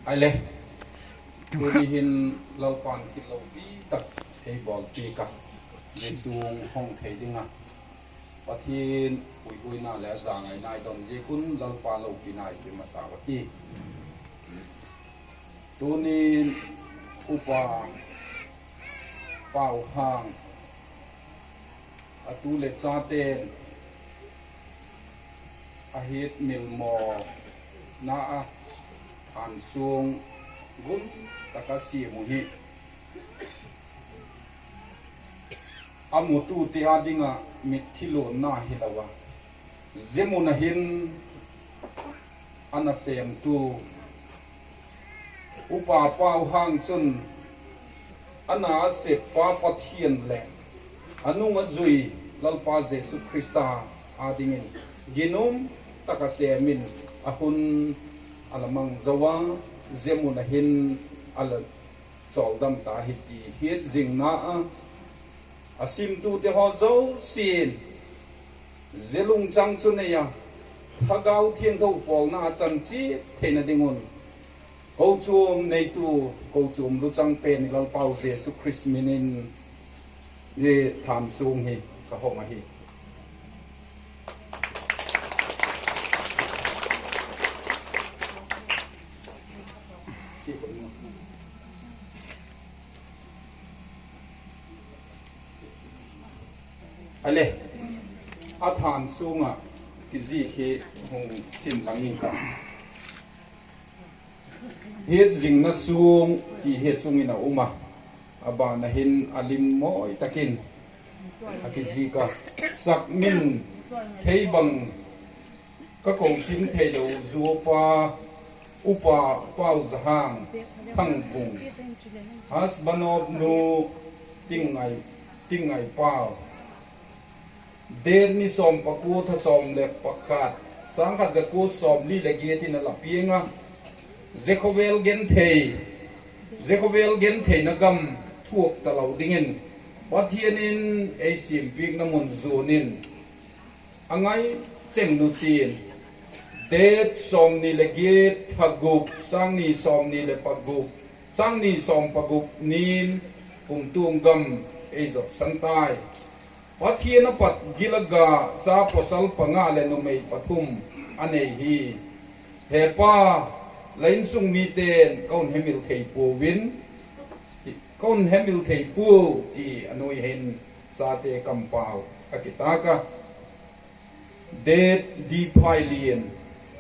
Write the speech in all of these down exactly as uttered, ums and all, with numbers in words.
Ai le, tuni hin Lalpa'n kit lopi tak ei bawlpiak a, zia sung hong thei ding a Pathian puihuaina leh a zangaina i don ziak un Lalpa lopina i pe masa uh ahi. Tunin Upa Pauhang, a tu leh chate'n a hiat milmawna ah thansung gun tak a siam uh hi, a mutute â ding ah mitthi luanna hilo a, zia mun ah hin a nasêmtu Upa Pauhang chun a na a seppa Pathian leh a nung a zui Lalpa Jesu Khrista â dingin ginum tak a sêm in a hun a la mang zo a, zia mun ah hin a la chawldam ta hi ti hiatzingna a, a simtute haw zosia'n zia lungchang chu nei a, Thagau Thiangtho pawlna a chan chiat theina ding un, kochuam neitu, kochuam luchang pen i Lalpau Jesu Khrist min in i thansung hi ka hong ahi. A le, a thansung ah kizik hi hung sim lang ing ka. Hiatzingna sung ti hi chung in a um a, a ban ah hin a lim mawi tak in a kizik a, Sakmin thei bang ka ko chim theilo zuapa Upa Pauzahang Thangbung, Hasbanop nu Tingngai, Tingngai Pau, date ni sawm pakua tha sawm leh pakhat, sâng khat za kua sawmli leh giat in a la piang a, zia khawvel genthei, zia khawvel gentheina gam thuak talo dingin Pathian in ei siampiakna mun zuan in a ngai cheng nusia'n, date sawmni leh giat, tha guk, sâng ni sawmni leh paguk, sâng ni sawm paguk nin kumtuang gam ei zotsan tai. Pathian a pat gil a ga cha pawsal panga leh numei pathum a nei hi. He Pa, la insung mite'n ka hun hemil thei puau in, ka hun hemil thei puau ti a nuai hin chate kampau a kitâk a. Date D. Phailian,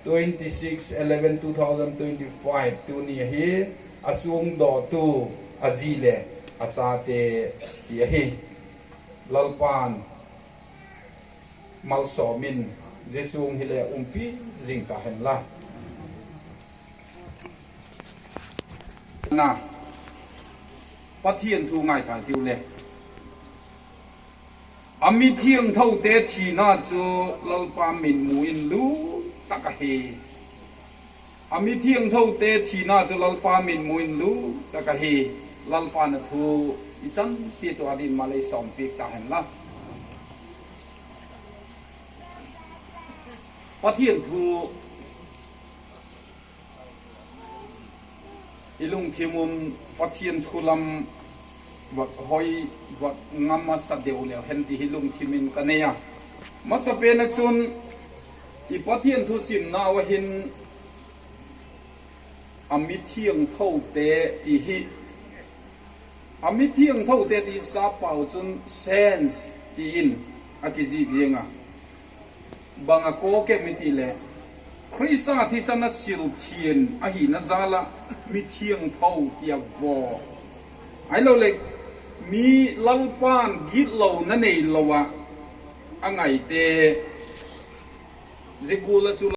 twenty six eleven two thousand twenty five, tuni ahi, a suangdawtu a zi leh a chate ti ahi. Lalpa'n malsawm in zia sung hi le umpi zing ta hen la. Na, Pathian thu ngaithai tiu le, a mithiangthote thina chu Lalpa mitmu in lum tak ahi. A mithiangthote thina chu Lalpa mitmu in lum tak ahi. Lalpa'n a thu i chan chiat uh â dingin mal ei sawmpiak ta hen la. Pathian thu i lungthim un, Pathian thu lam vak hoi, vak ngam a sa deu leu hen ti hi lungthim in ka nei a. Masapen ah chun, i Pathian thu simnau ah hin, a mithiangthote ti hi, a mithiangthote ti sapau chun saints ti in a kizik ziang a. Bang a kawk em i ti leh, Khrista thisan a silthiang ahina jal ah mithiangtho ti a vaw. Ahiloleh, mi Lalpa'n gitlona neilo ah a ngaite, zia gual ah chu